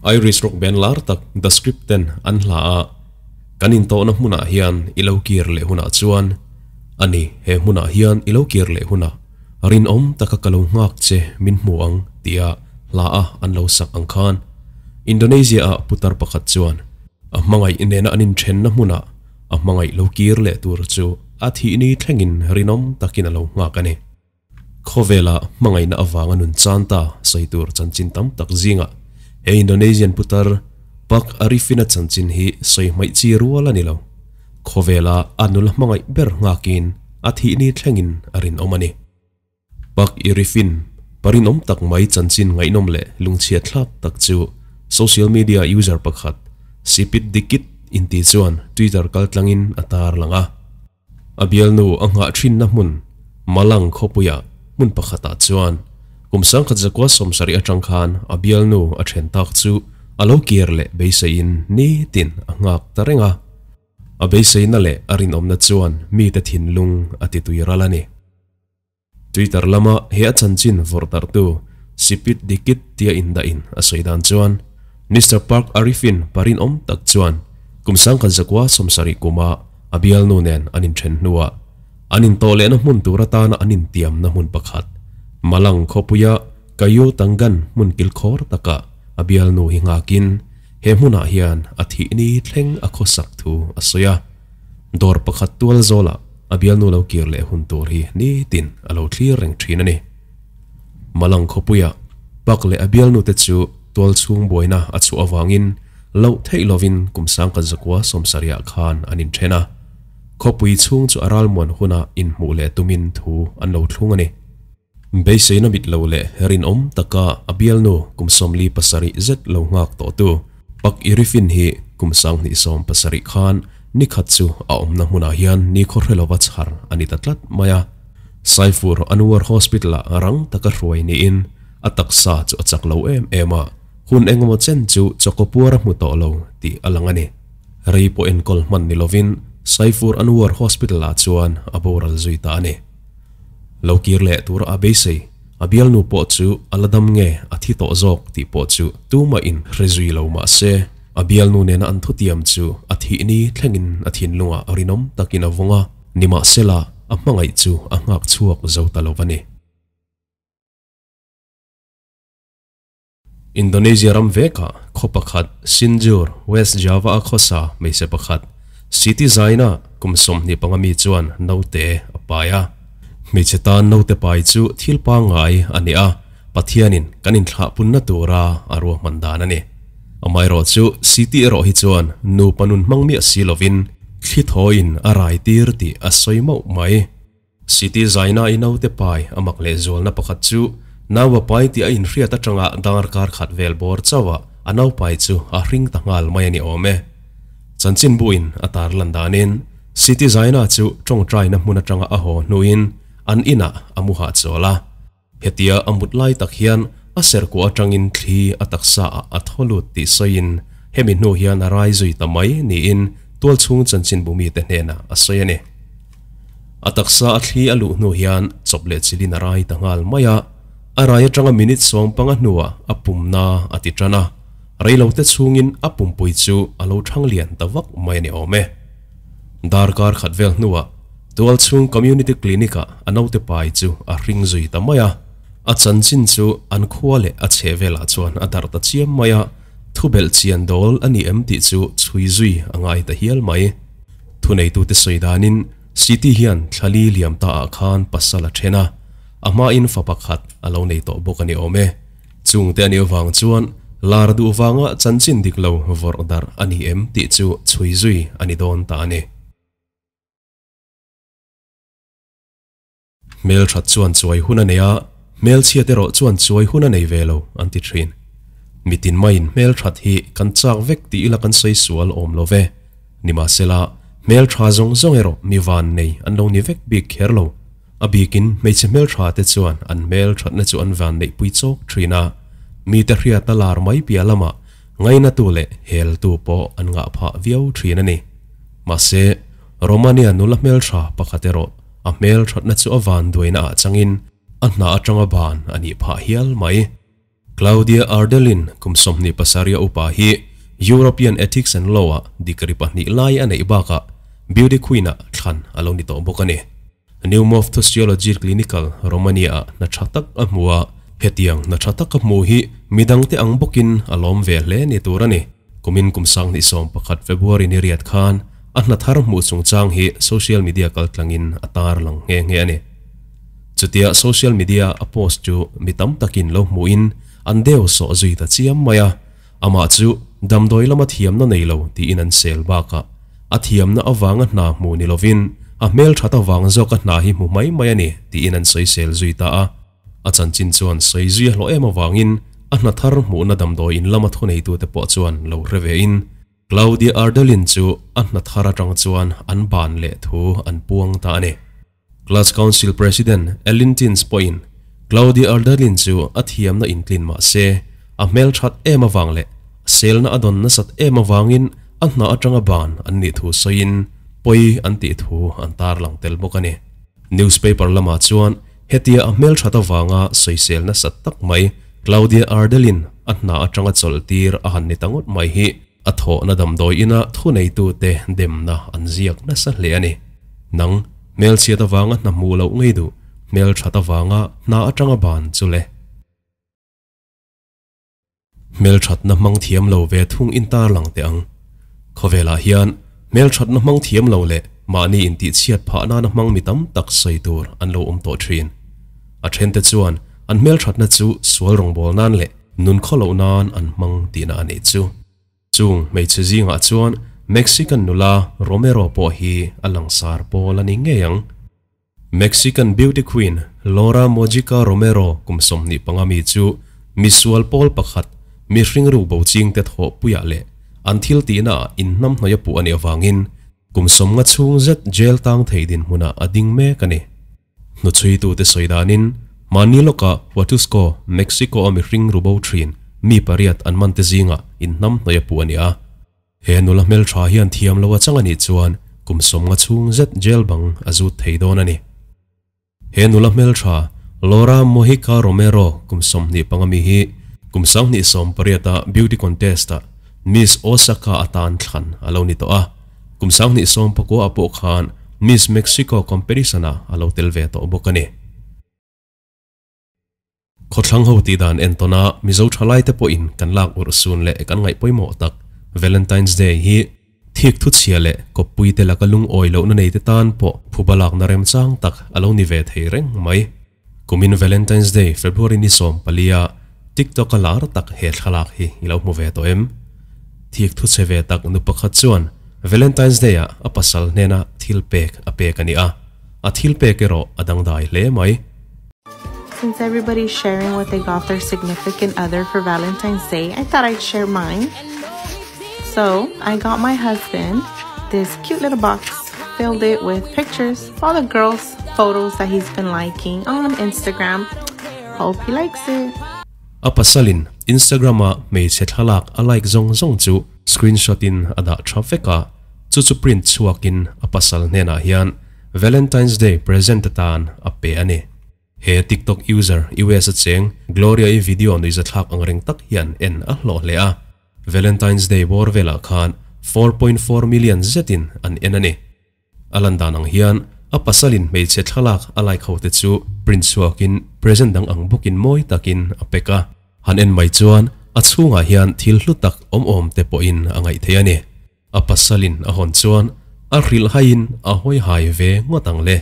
Irish rock band lar tak The Script ten an hla a, Kan intawhna hmunah hian i lo kir leh hunah chuan, a ni, he hmunah hian i lo kir leh hunah rinawm taka ka lo nghak che min hmu ang tia hla a an lo sak ang khan Indonesia-ah putar pakhat chuan a hmangaih nena an inthenna hmunah a hmangaih lo kir leh tur chu a thih ni thlengin rinawm takin a lo nghak a ni. Khawvela hmangaihna avanga nun chan ta sawi tur chanchin tam tak zingah he Indonesian putar Pak Arifin-a chanchin hi sawi hmaih chi rual a ni lo. Khawvela a nula hmangaih ber nghakin a thih ni thlengin a rinawm a ni. Pak Irifin parinawm tak mai chanchin ngaihnawm leh lungchhiat thlak tak chu social media user pakhat Sipit Dikit inti chuan Twitter kaltlangin a tarlang a. A bialnu a nghah thinna hmun Malang khawpuia hmun pakhatah chuan kum 1970 atang khan a bialnu a then tak chu a lo kir leh beiseiin nitin a nghak ta reng a. A beiseina leh a rinawmna chuan mite thinlung a titui ral a ni. Twitter lama he a chanchin vawrhdarhtu Sipit Dikit tia indahin a sawi dan chuan Mister Park Arifin parinawm tak chuan kum 1970 kuma a bialnu nen an inthen hnuah an intawh lehna hmun tur atana an intiamna hmun pakhat Malang khawpuia Kayu Tangan hmun kilkhawr takah a bialnu hi nghakin he hmunah hian a thih ni thleng a khawsak thu a sawi a. Dawr pakhat tual zawlah a bialnu lo kir leh hun tur hi nitin a lo thlir reng thin a ni. Malang khawpuia Pak leh a bialnu te chu tual chhung buaina a chhuah avangin loh theih lovin kum 1970 ah khan an inthen a. Khawpui chhung chu a ralmuan huna inhmuh leh tumin thu an lo thlung a ni. Beiseina mit lo leh rinawm taka a bialnu kum 47 zet lo nghak tawhtu Pak Irifin hi kum 2017 khan nikhat chu a awmna hmunah hian ni khawhre lova chhar a ni ta tlat mai a. Saifur Anwar Hospital-ah rang taka hruai niin a taksa chu a chak lo em em a, hun engemaw chen chu chawkawpuar a hmu tawh lo tih a lang a ni. Rei pawh enkawl hman ni lovin Saifur Anwar Hospital-ah chuan a boral zui ta a ni. Lo kir leh tura a beisei, a bialnu pawh chu a la dam nge a thi tawh zawk tih pawh chu tumah in hre zui lo mah se, a bialnu nena an thutiam chu a thih ni thlengin a thinlungah rinawm takin a vawng a, nimahsela a hmangaih chu a nghak chhuak zo ta lo a ni. Indonesia ram vekah khaw pakhat Sinjur, West Java-a khawsa hmeichhe pakhat Siti Zaina kum 25 mi chuan naute a pai a. Hmeichhe tan naute pai chu thil pangngai a ni a, Pathianin kan inthlahpunna tura a ruahman dan a ni. Amaherawh chu Siti erawh hi chuan nupa nun hmang miah si lovin thli thawiin a rai tir tih a sawi mauh mai. Siti Zaina i naute pai a mak leh zualna pakhat chu nau a pai tih a inhriat atanga darkar khat vel bawr chauh a a nau pai chu a hring ta nghal mai a ni awm e. Chanchinbuin a tarlan danin Siti Zaina chu tawngtaina hmun atanga a haw hnuin an inah a mu hahchawl a. Hetia a mut lai tak hian a serkuah atangin thli a taksa ah a thaw lut tih sawiin hemi hnu hian a rai zui ta mai niin tualchhung chanchinbu mite hnenah a sawi a ni. A taksa a thli a luh hnu hian chawp leh chilin a rai ta nghal mai a, a rai atanga minute 15 hnuah a pumna a ti tan a, reilote chhungin a pumpui chu a lo thang lian ta vak mai a ni awm e. Darkar khat vel hnuah Tualchhung Community Clinic-ah a naute pai chu a hring zui ta mai a, a chanchin chu an khua leh a chheh velah chuan a darh ta chiam mai a, thubelh chian dawl a ni em tih chu chhui zui a ngai ta hial mai. Thuneitute sawi danin Siti hian thlali liam ta ah khan pasal a then a, a hmain fa pakhat a lo nei tawh bawk a ni awm e. Chungte a nih avang chuan lar duh vanga chanchin dik lo vawrh darh a ni em tih chu chhui zui a ni dawn ta a ni. Hmelthat chuan chuai hun a nei a, hmelchhiat erawh chuan chuai hun a nei ve lo, an ti thin. Mitin maiin hmelthat hi kan chak vek tih ila kan sawi sual awm lo ve. Nimahsela, hmeltha zawng zawng erawh mi van nei an lo ni vek bik kher lo. A bikin hmeichhe hmeltha te chuan an hmelthatna chu an van neihpui chawk thin a, mite hriatna lar mai piah lamah ngainatu leh heltu pawh an ngah phah viau thin a ni. Mahse, Romania nula hmeltha pakhat erawh a hmelthatna chu a van duaina ah changin a hna atanga ban a nih phah hial mai. Claudia Ardelin kum 27 a upa hi European Ethics and Law ah degree pahnih lai a neih bakah Beauty Queen ah thlan a lo ni tawh bawk a ni. Pneumophthosiology Clinical, Romania ah hna tha tak a hmu a, hetiang hna tha tak a hmu hi midangte ang bawkin a lawm ve hle ni tur a ni. Kumin kum 2011 February ni riat khan a hna thar hmuh chungchang hi social media kaltlangin a tarlang nghe nghe a ni. Chutia social media a post chu mi tam takin lo hmuhin an deu sawh zui ta chiam mai a, amah chu damdawi lama thiamna nei lo tiin an sel bakah a thiamna avanga hna hmu ni lovin a hmelthat avang zawka hna hi hmu mai mai a ni tiin an sawisel zui ta a. A chanchin chuan sawi zui a hlawh em avangin a hna thar hmuhna damdawi in lama thuneitute pawh chuan lo hre vein Claudia Ardelin chu a hna thar atang chuan an ban leh thu an puang ta a ni. Class Council President Ellyn Tins pawhin Claudia Ardelin chu a thiamna intlin mah se a hmelthat em avang leh selna a dawn nasat em avangin a hna atanga ban an nih thu sawiin pawi an tih thu an tarlang tel bawk a ni. Newspaper lamah chuan hetia a hmelthat avanga sawisel nasat tak mai Claudia Ardelin a hna atanga chawlh tir a han ni ta ngawt mai hi a thawhna damdawi ina thuneitute demna an ziak nasa hle a ni. Nang, hmelchhiat avanga hna hmuh loh ngei duh, hmelthat avanga hna atanga ban chu le. Hmelthatna hmang thiam lo ve thung in tarlang teh ang. Khawvelah hian hmelthatna hmang thiam lo leh mahni intihchhiat phah nana hmang mi tam tak sawi tur an lo awm tawh thin. A thente chuan an hmelthatna chu sual rawngbâwl nan leh nun khawloh nan an hmang tihna a nih chu. Chung hmeichhe zingah chuan Mexican nula Romero pawh hi a langsar pawl a ni ngei ang. Mexican beauty queen Laura Mojica Romero kum 25 mi chu misual pawl pakhat mihring ruk bo chingte thawhpuiah leh an thil tihnaah inhnamhnawih a puh a nih avangin kum 50 chhung zet jail tang thei dinhmunah a ding mek a ni. Hnuchhuitute sawi danin mahni lawkah Huatusco, Mexico-a mihring ru bo thin mi pariat an mante zingah inhnamhnawih a puh a ni a. He nula hmeltha hian thiam lo a chang a nih chuan kum 50 chhung zet jail bang a zut thei dawn a ni. He nula hmeltha Laura Mojica Romero kum 25 mi hi kum 2018 a beauty contest ah Miss Osaka atan thlan a lo ni tawh a, kum 2019 ah pawh khan Miss Mexico competition ah a lo tel ve tawh bawk a ni. Khawthlang ho tih dan entawn a Mizo thalaite pawhin kan lak urh sun leh kan ngaih pawimawh tak Valentine's Day hi thik thuchhia leh kawppuite laka lungawi lohna neite tan pawh phuba lakna remchang tak a lo ni ve thei reng mai. Kumin Valentine's Day February ni 14 a TikTok a lar tak he thlalak hi i lo hmu ve tawh em? Thik thuchhe ve tak nu pakhat chuan Valentine's Day ah a pasal hnena thil pek a pek a ni a, a thil pek erawh a dangdai hle mai. Since everybody's sharing what they got their significant other for Valentine's Day, I thought I'd share mine. So I got my husband this cute little box, filled it with pictures, all the girls' photos that he's been liking on Instagram. Hope he likes it. A pasalin Instagram a hmeichhe thlalak a like zawng zawng chu screenshot in a dah tha vek a, chu chu print chhuakin a pasal hnenah hian Valentine's Day present atan a pe a ni. He TikTok user US a cheng Gloria i video nuihza thlak ang reng tak hian en a hlawh hle a, Valentine's Day bawr velah khan 4.4 million zetin an en a ni. A lan dan ang hian a pasalin hmeichhe thlalak a like ho te chu print chhuakin present dang ang bawkin mawi takin a pek a. Han en mai chuan a chhungah hian thil hlu tak awm awm te pawhin a ngaih theih a ni. A pasalin a hawn chuan a hrilh haiin a hawi hai ve ngawt ang le.